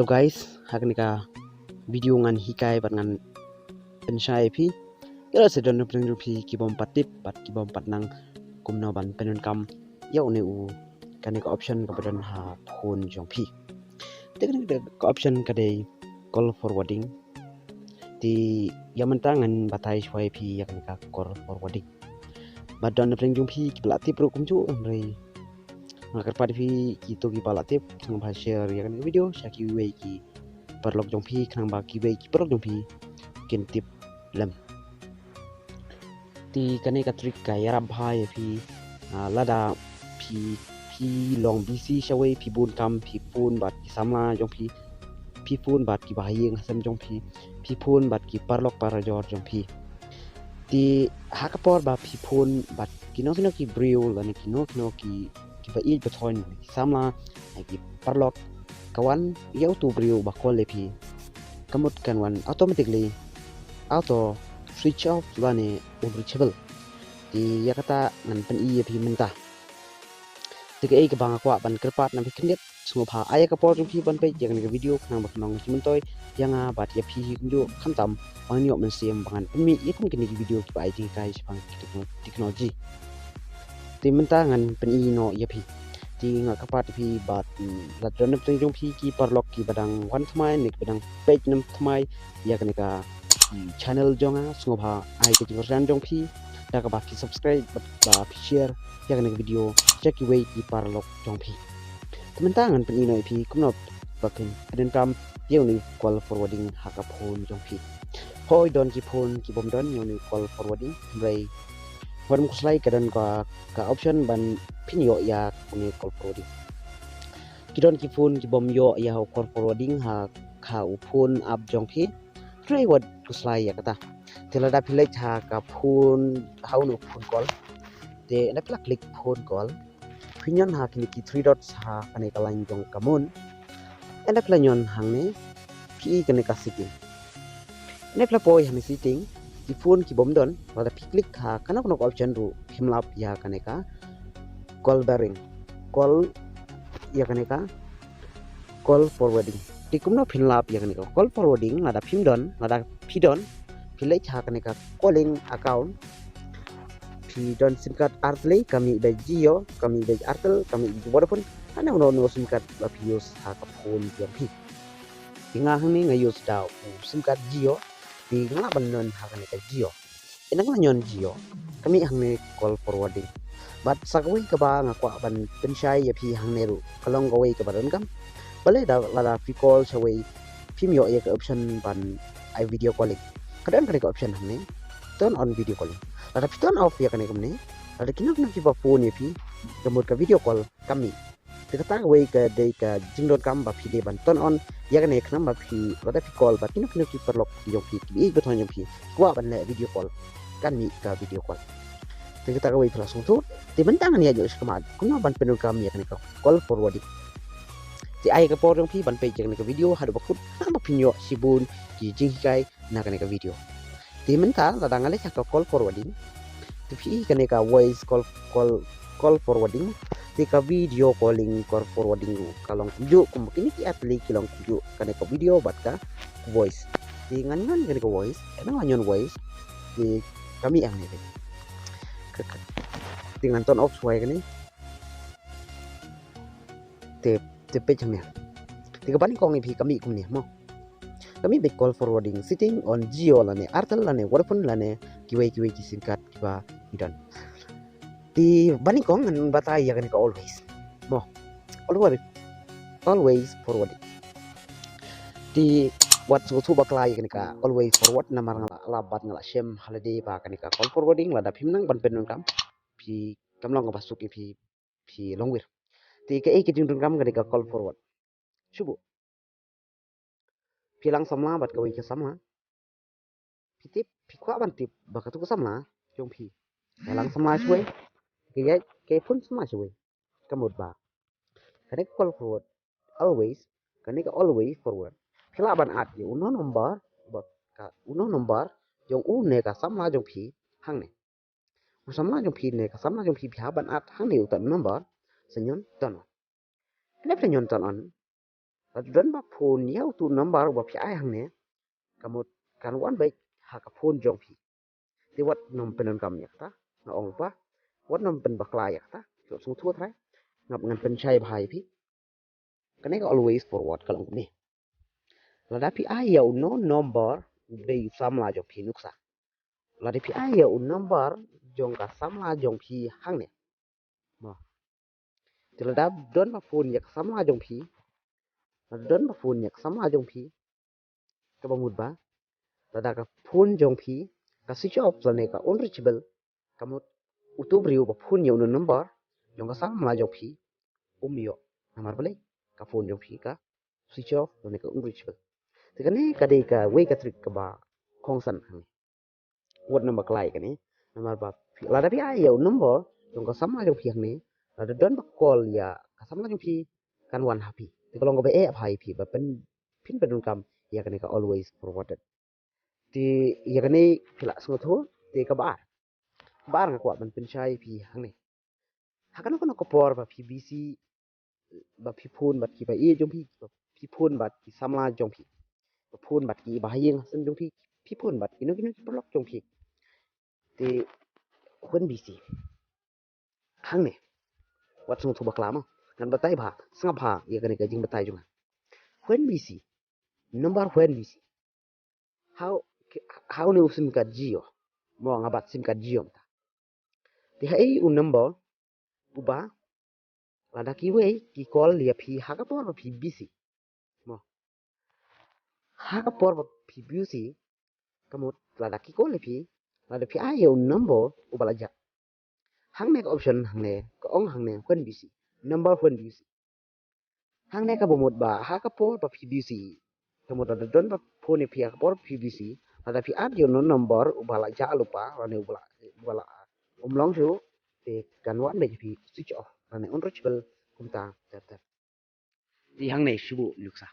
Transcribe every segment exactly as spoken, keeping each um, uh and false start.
guys, ha kane ka video ngan hikai bad ngan pynshai ïa phi. Ïa la se don na pdeng jong phi ki bym pat tip bad ki bym pat nang kumno ban pyndonkam ïa une u kane ka option kaba don ha phone jong phi. Te kane ka option ka dei call forwarding. Te ïa mynta ngan batai shwa ïa phi ïa kane ka call forwarding. Bad don na pdeng jong phi kiba la tip ruh kumjuh, hynrei nga kyrpad ïa phi kito kiba la tip tang ba share ïa kane ka video sha kiwei ki paralok jong phi, khnang ba kiwei ki paralok jong phi kin tip lem. Te kane ka trick ka ïarap bha ïa phi, ah, lada phi, phi long busy shawei, phi bun kam, phi phone bad ki samla jong phi, phi phone bad kiba ha ïing ha sem jong phi, phi phone bad ki paralok parajor jong phi. Te ha ka por ba phi phone bad kino kino ki briew lane kino kino ki, kiba ïeit ba thoiñ, ki samla, ki paralok, ka wan ïa uto u briew ba call ïa phi, ka mut kan wan automatically auto switch off lane unreachable. Te ïa kata ngan pyni ïa phi mynta. Te kaei kaba nga kwah ban kyrpad na phi khyndiat, sngewbha ai ïa ka por jong phi ban peit ïa kane ka video khnang ba kan long ka jingmyntoi ïa nga bad ïa phi hi kumjuh, khamtam ba ngin ïoh mynsiem ba ngan pynmih ïa kum kine ki video kiba ai jinghikai shaphang ki techno-, technology. Te mynta ngan pyni noh ïa phi. Te nga kyrpad ïa phi bad, mm, lada don na pdeng jong phi ki paralok kiba dang wan thymmai ne kiba dang peit ne thymmai ïa kane ka, mm, channel jong nga, sngewbha ai ka jingkyrkhu jong phi da kaba phi subscribe bad ba phi share ïa kane ka video sha kiwei ki paralok jong phi. Te mynta ngan pyni noh ïa phi kumno ba phin pyndonkam ïa une u call forwarding ha ka phone jong phi. Hooid, don ki phone ki bym don ïa une u call forwarding, hynrei wat ym khuslai, ka don ka, ka option ban phin ïoh ïa une u call forwarding. Ki don ki phone ki bym ïoh ïa u call forwarding ha ka, u phone app jong phi. Hynrei wat khuslai ïa kata. Te lada phi leit ha ka phone, ha une u phone call. Te ynda phi la click phone call, phin ñion ha kine ki three dots ha kane ka lain jong ka moon. Ynda phi la ñion hangne, phi i kane ka setting. Ynda phi la poi hangne setting, ki phone ki bym don, lada phi click ha kano kano ka option ruh, phim lap ïa kane ka call bearing. Call ïa kane ka call forwarding. Te kumno phin lap ïa kane ka call forwarding, lada phim don, lada phi don, phi leit ha kane ka calling account. Phi don sim card artylli, ka mih beit Jio, ka mih beit Airtel, ka mih beit Vodafone, kane uno uno sim card ba phi use ha ka phone jong phi. Te nga hangne nga use da u sim card Jio, te nga lah ban ñion ha kane ka Jio. Ynda nga la ñion Jio, ka mih hangne call forwarding. Bad sa kawei kaba nga kwah ban pynshai ïa phi hangne ruh, ka long kawei kaba donkam. Balei da lada phi call shawei, phim ïoh ïa ka option ban ai video calling. Ka don kane ka option hangne, turn on video calling. Lada phi turn off ïa kane kumne, lada kino kino kiba phone ïa phi, ka mut ka video call kam mih. Te kata kawei ka dei ka jingdonkam ba phi dei ban turn on ïa kane, khnang ba phi, lada phi call bad kino kino ki paralok jong phi, kiba ïeit ba thoiñ jong phi, ki kwah ban leh video call, kan mih ka video call. Te kata kawei phi la sngewthuh. Te mynta ngan ïaid noh sha khmat kumno ban pyndonkam ïa kane ka call forwarding. Te ai ka por jong phi ban peit ïa kane ka video haduh ba kut, khnang ba phin ïoh shibun ki jinghikai na kane ka video. Te mynta lada nga leit ha ka call forwarding, te phi i kane ka voice call, call, call forwarding, te ka video calling call forwarding ruh ka long kumjuh, kumba kine ki artylli ki long kumjuh, kane ka video bad ka voice. Te ngan ñion kane ka voice, ynda nga ñion voice, te ka mih hangne. Ka, ka, te ngan turn off shwa ïa kane. Te, te peit hangne. Te kaba nyngkong ïa phi ka mih kumne mo. Ka mih beit call forwarding, setting on Jio lane Airtel lane Vodafone lane kiwei kiwei ki sim card kiba phi don. Te ba nyngkong ngan batai ïa kane ka always. Mo. Always, always forwarding. Te wat sngewthuh bakla ïa kane ka always forward, namar nga la, la bad nga la shem ha lade ba kane ka call forwarding lada phim nang ban pyndonkam, phi kam long kaba suk ïa phi, phi long wir. Te kaei ka jingdonkam kane ka call forward? Shu buh. Phi lang samla bad kawei ka samla. Phi tip, phi kwah ban tip ba katu ka samla jong phi ka lang samla shawei, ka ïaid, ka phone samla shawei. Ka mut ba kane ka call forward, always, kane ka always forward, phi lah ban add ïa uno number, ba ka uno number jong une ka samla jong phi hangne. U samla jong phi ne ka samla jong phi phi hap ban add hangne uta u number, sa ñion turn on. Ynda phi la ñion turn on, Lada don ba phone ïa utu u number uba phi ai hangne, ka mut kan wan beit ha ka phone jong phi. Te wat nym pyndonkam ïa kata, nga ong lypa. Wat nym pynbakla ïa kata. Sngewthuh trai. Ngap ngan pynshai bha ïa phi. Kane ka always forward ka long kumne. Lada phi ai ïa uno u number u dei u samla jong phi, nuksa. Lada phi ai ïa u number jong ka samla jong phi hangne. Mo. Te lada don ba phone ïa ka samla jong phi. Lada don ba phone ïa ka samla jong phi. Kaba mut ba lada ka phone jong phi ka switch off lane ka unreachable, ka mut utu u briew ba phone ïa uno u number jong ka samla jong phi, um ïoh namar balei, ka phone jong phi ka switch off lane ka unreachable. Te kane ka dei kawei ka trick kaba kongsan hangne. Wat nym bakla ïa kane. Namar ba phi, lada phi ai ïa u number jong ka samla jong phi hangne, lada don ba call ïa ka samla jong phi, kan wan ha phi. Te ka long kaba eh bha ïa phi ba phin, phin pyndonkam ïa kane ka always forwarded. Te ïa kane phi la sngewthuh. Te kaba ar, kaba ar nga kwah ban pynshai ïa phi hangne. Ha kano kano ka por ba phi busy, ba phi phone bad kiba ïeit jong phi, ba phi phone bad ki samla jong phi, ba phone bad kiba ha ïing ha sem jong phi, phi phone bad kino kino ki paralok jong phi. Te when busy hangne, wat sngewthuh bakla mo, ngan batai bha, sngap bha ïa kane ka jingbatai jong nga. When busy, number when busy. Hau, hau ne u sim card Jio. Mo, nga bat sim card Jio mynta. Te haei u number uba lada kiwei ki call ïa phi ha ka por ba phi busy. Mo. Ha ka por ba phi busy, ka mut lada ki call ïa phi, lada phi ai ïa u number uba la jah. Hangne ka option hangne, ka ong hangne when busy. Number when busy. Hangne kaba mut ba ha ka por ba phi busy. Ka mut lada don ba phone ïa phi ha ka por ba phi busy, lada phi add ïa uno u number uba la jah lypa, lane uba la, uba la, um long shuh, te kan wan beit ïa phi switch off, lane unreachable kumta ter ter. Te hangne shu buh nuksa.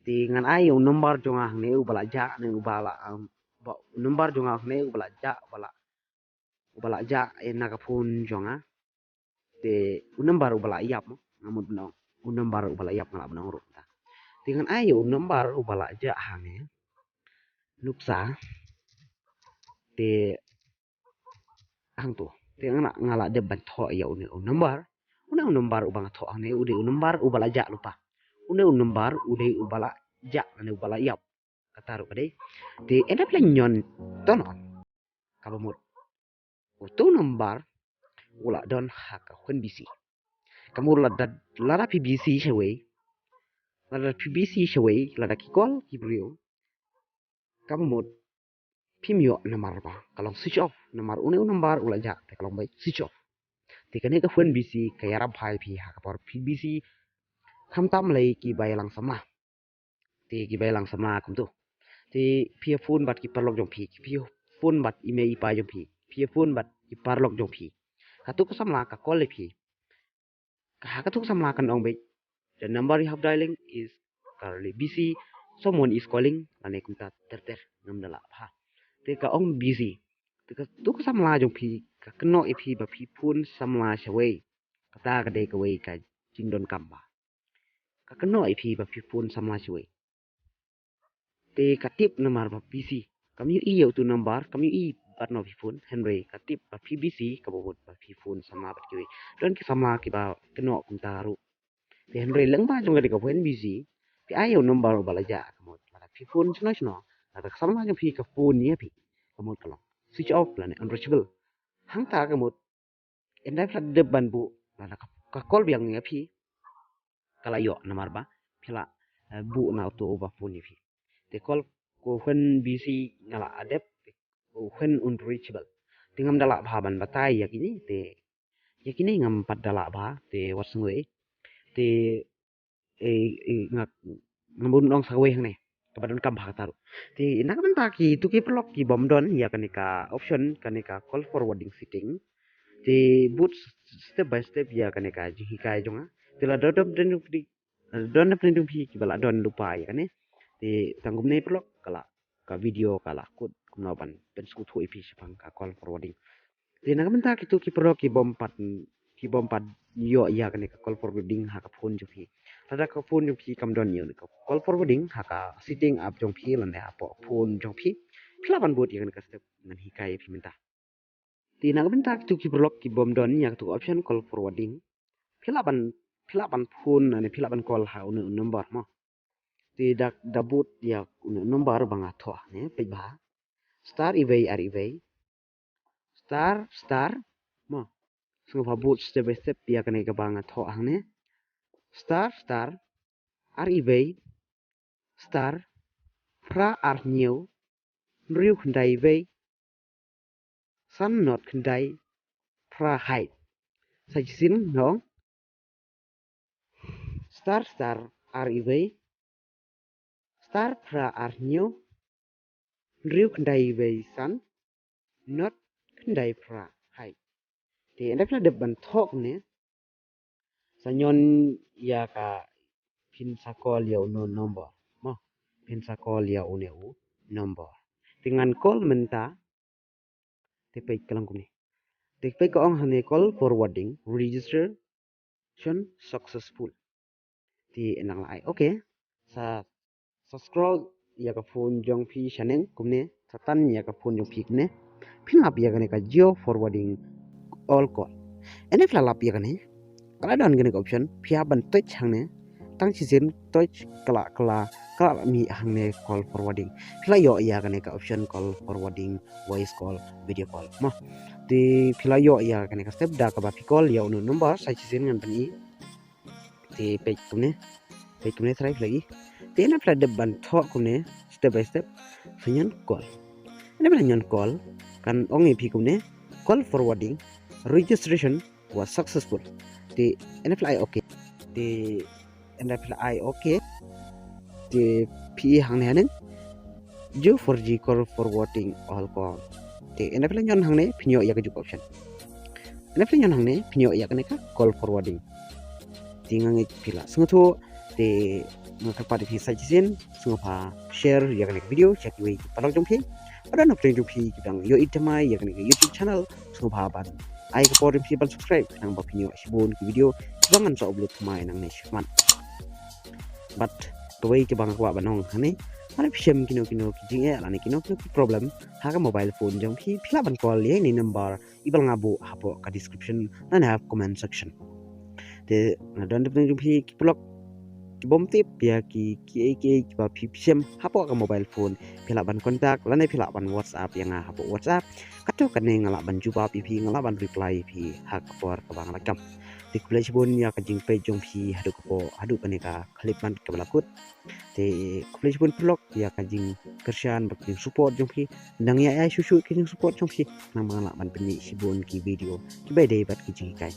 Te ngan ai ïa u number jong nga hangne uba la jah, ne uba la, um, ba, u number jong nga hangne uba la jah, uba la, uba la jah, eh, na ka phone jong nga. Te u number uba la ïap mo, nga mut ban ong. U number uba la ïap nga lah ban ong ruh ta. Te ngan ai ïa u number uba la jah hangne. Nuksa. Te hangto. Te nga, nga la dep ban thoh ïa une u number. Une u number uba nga thoh hangne u dei u number uba la jah lypa. Une u number u dei uba la jah lane uba la ïap. Kata ruh ka dei. Te ynda phi la ñion turn on, kaba mut utu u number u la don ha ka when busy. Ka mut lada, lada phi busy shawei, lada phi busy shawei, lada ki call ki briew, kaba mut phim ïoh namar ba ka long switch off, namar une u number u la jah te ka long ba switch off. Te kane ka when busy ka ïarap bha ïa phi ha ka por phi busy, khamtam lei kiba ïalang samla. Te kiba ïalang samla kumto. Te phi ïa phone bad ki paralok jong phi, phi ïa phone bad i mei i pa jong phi, phi ïa phone bad ki paralok jong phi. Katu ka samla ka call ïa phi. Ka ha katu ka samla kan ong beit, "The number you have dialing is currently busy, someone is calling," lane kumta ter ter, ngam da lah bha. Te ka ong busy. Te katu ka samla jong phi ka kynnoh ïa phi ba phi phone samla shawei. Kata ka dei kawei ka jingdonkam ba ka kynnoh ïa phi ba phi phone samla shawei. Te ka tip namar ba busy. Kam ïohi ïa utu number, kam ïohi pat na phi phone, hynrei ka tip ba phi busy, kaba mut ba phi phone samla bad kiwei. Don ki samla kiba kynnoh kumta ruh. Te hynrei lyngba jong ka dei ka when busy, phi ai ïa u number uba la jah, ka mut lada phi phone shano shano, lada ka samla jong phi ka phone ïa phi, ka mut ka long switch off lane unreachable. Hangta ka mut ynda phi la dep ban buh, lada ka, ka call biang ïa phi, ka la ïoh namar ba phi la, eh, buh na uto uba phone ïa phi. Te call ko when busy nga la dep, ko when unreachable. Te ngam da lah bha ban batai ïa kine, te ïa kine ngam pat da lah bha, te wat sngewthuh. Te eh, eh, nga, nga bun ong sa kawei hangne kaba donkam bha kata ruh. Te na ka bynta kitu ki paralok ki bym don ïa kane ka option, kane ka call forwarding setting, te bud step by step ïa kane ka jinghikai jong nga. Te lada don, don, don, don phi kiba la don lypa ïa kane, te tang kumne paralok, ka la, ka video ka la kut kumno ban pynsngewthuh ïa phi shaphang ka call forwarding. Te na ka bynta kitu ki paralok ki bym pat, ki bym pat ïoh ïa kane ka call forwarding ha ka phone jong phi, Lada ka phone jong phi kam don ïa une u call forwarding ha ka setting app jong phi lane hapoh phone jong phi, phi lah ban bud ïa kane ka step ngan hikai ïa phi mynta. Te na ka bynta kitu ki paralok ki bym don ïa katu ka option call forwarding, phi lah ban, phi lah ban phone lane phi lah ban call ha une u number mo. Te da, da bud ïa une u number ba nga thoh hangne, peit bha. Star iwei ar iwei, star star mo. Sngewbha bud step by step ïa kane kaba nga thoh hangne. Star star ar iwei, star phra ar hynñiew, hynriew khyndai iwei, san not khyndai phra hash. Sa shisien nga ong, star star ar iwei, star phra ar hynñiew, hynriew khyndai iwei san, not khyndai phra hash. Te ynda phi la dep ban thoh kumne, sa ñion ïa ka, phin sa call ïa une u number mo. Phin sa call ïa une u number. Te ngan call mynta. Te peit ka long kumne. Te peit ka ong hangne call forwarding registration successful. Te nang la ai okay. Sa, sa scroll ïa ka phone jong phi shaneng kumne, sa tan ïa ka phone jong phi kumne. Phin lap ïa kane ka Geo forwarding all call. Ynda phi la lap ïa kane, ka la don kane ka option, phi hap ban touch hangne. Tang shisien touch ka la, ka la, ka la mih hangne call forwarding. Phi la ïoh ïa kane ka option call forwarding, voice call, video call mo. Te phi la ïoh ïa kane ka step da kaba phi call ïa une u number, sa shisien ngan pyni. Te peit kumne, peit kumne trai phi la i. Te ynda phi la dep ban thoh kumne step by step, sa ñion call. Ynda phi la ñion call, kan ong ïa phi kumne call forwarding registration was successful. Te ynda phi la ai okay. Te ynda phi la ai okay, te phi i hangne haneng Geo four G call forwarding all call. Te ynda phi la ñion hangne phin ïoh ïa ka juk option. Ynda phi la ñion hangne phin ïoh ïa kane ka call forwarding. Te nga ngeit phi la sngewthuh. Te nga kyrpad ïa phi sa shisien sngewbha share ïa kane ka video sha kiwei ki paralok jong phi. Lada na pdeng jong phi ki dang ïohi thymmai ïa kane ka YouTube channel, sngewbha ban ai ka por jong phi ban subscribe khnang ba phin ïoh shibun ki video kiba ngan sa upload thymmai nangne shakhmat. Bad kawei kaba nga kwah ban ong hangne, lada phi shem kino kino ki jingeh lane kino kino ki problem ha ka mobile phone jong phi, phi lah ban call ïa ine i number iba la nga buh hapoh ka description lane ha comment section. Te na don dep jong phi ki paralok ki bym tip ïa ki, ki, ki, kiba phi shem hapoh ka mobile phone, phi lah ban contact lane phi lah ban WhatsApp ïa nga hapoh WhatsApp. Kato kane nga lah ban jubab ïa phi, nga lah ban reply ïa phi ha ka por kaba nga la kam. Te khublei shibun ïa ka jingpeit jong phi haduh kapoh, haduh kane ka khyllipmat kaba la kut. Te khublei shibun paralok ïa ka jingkyrshan bad ka jingsupport jong phi. Nang ïa ïa shuh shuh ka jingsupport jong phi, nang ba nga lah ban pyni shibun ki video kiba dei bad ki jinghikai.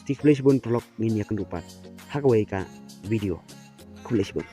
Te khublei shibun paralok, ngin ïa kynduh pat ha kawei ka video. Khublei shibun.